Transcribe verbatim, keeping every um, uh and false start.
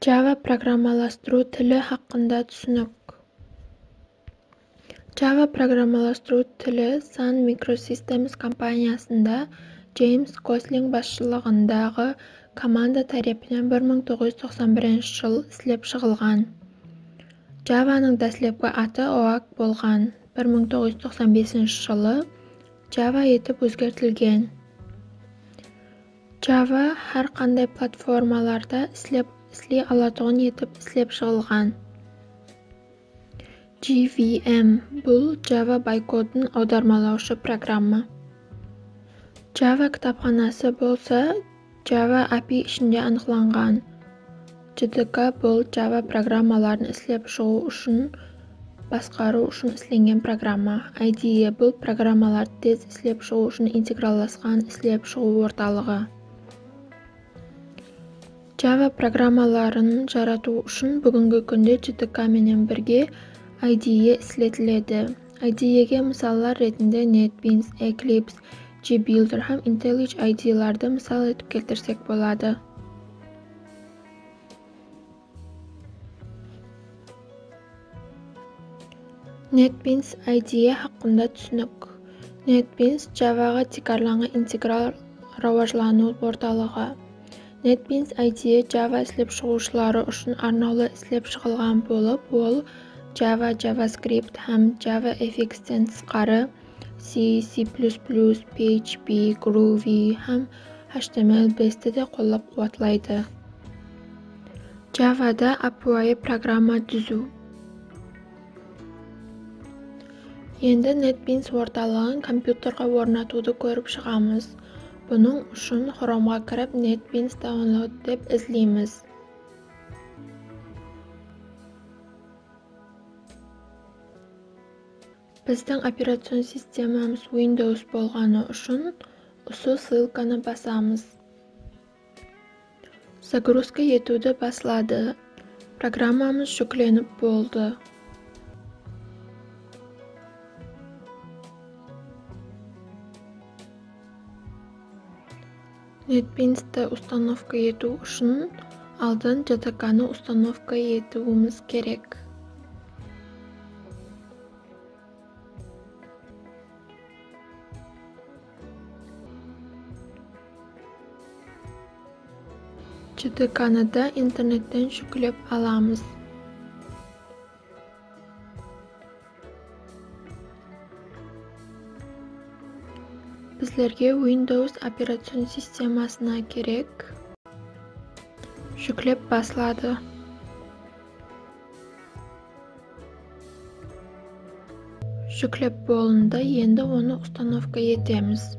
Java programmalastırıw tili haqqında túsinik. Java programmalastırıw tili Sun Microsystems kompaniyasında James Gosling basshılıǵındaǵı komanda tárepinen bir mıń toǵız júz toqsan birinshi jıl islep shıǵılǵan. Javanıń dáslepki atı Oak bolǵan. Bir mıń toǵız júz toqsan besinshi jılı Java etip ózgertilgen. Java hár qanday platformalarda islep, isley alatuǵın etip islep shıǵılǵan. J V M, bul Java baykodın awdarmalawshı programma. Java kitapxanası bolsa Java A P I ishinde anıqlanǵan. J D K bul Java programmaların islep shıǵıw ushın, basqarıw ushın islengen programma. I D E bul programmalardı tez islep shıǵıw ushın integrallasqan islep shıǵıw ortalıǵı. Java programmaların jaratıw ushın búgingi kúnde J D K menen birge I D E isletiledi. I D E ge mısallar retinde NetBeans, Eclipse, JBuilder hám IntelliJ I D E lardı mısal etip keltirsek boladı. NetBeans I D E haqqında túsinik. NetBeans Javaǵa tiykarlanǵan integral rawajlanıw ortalıǵı. NetBeans I D E Java islep shıǵıwshıları ushın arnawlı islep shıǵılǵan bolıp, ol Java, JavaScript hám JavaFX-ten tısqarı C, C plus plus, P H P, Groovy hám H T M L besti de qollap-quwatlaydı. Javada ápiwayı programma dúziw. Endi NetBeans ortalıǵın kompyuterge ornatıwdı kórip shıǵamız. Bunıń ushın Chromeǵa kirip NetBeans download dep izleymiz. Bizdiń operacion sistemamız Windows bolǵanı ushın usı ssılkanı basamız. Zagruzka etiwdi basladı. Programmamız júklenip boldı. NetBeansti ustanovka etiw ushın aldın J D K-nı ustanovka etiwimiz kerek. J D K-nı da internetten júklep alamız. Bizlerge Windows operacion sistemasına kerek. Júklep basladı. Júklep bolındı, endi onı ustanovka etemiz.